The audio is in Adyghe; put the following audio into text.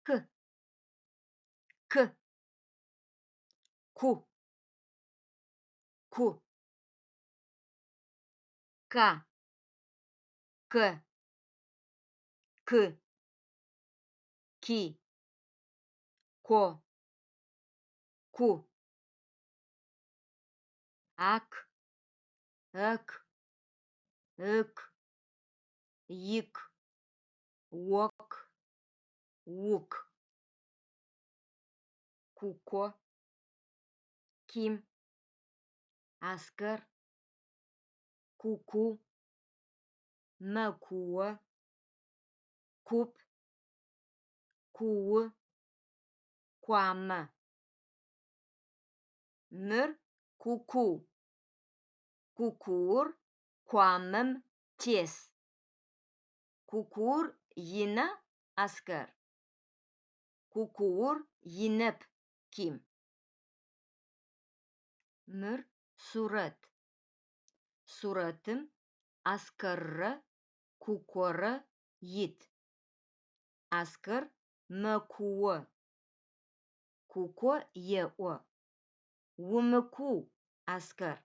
К, К, Ку, Ку. К, К, К, Ки, Ко, Ку. Ак, Ык, Ык, Ик, Ок, Ук. Куко, Ким, Аскэр, Куку, Мэкуо, Куп, Куу, Куамэ. Мыр кукуу. Кукуур куамэм тес. Кукуур ина, Аскэр? Кукуур инэп, Ким. Мыр сурэт. Сурэтым Аскэррэ Кукорэ ит. Аскэр мэкуо. Куко еӏо: Умыкуу, Аскэр.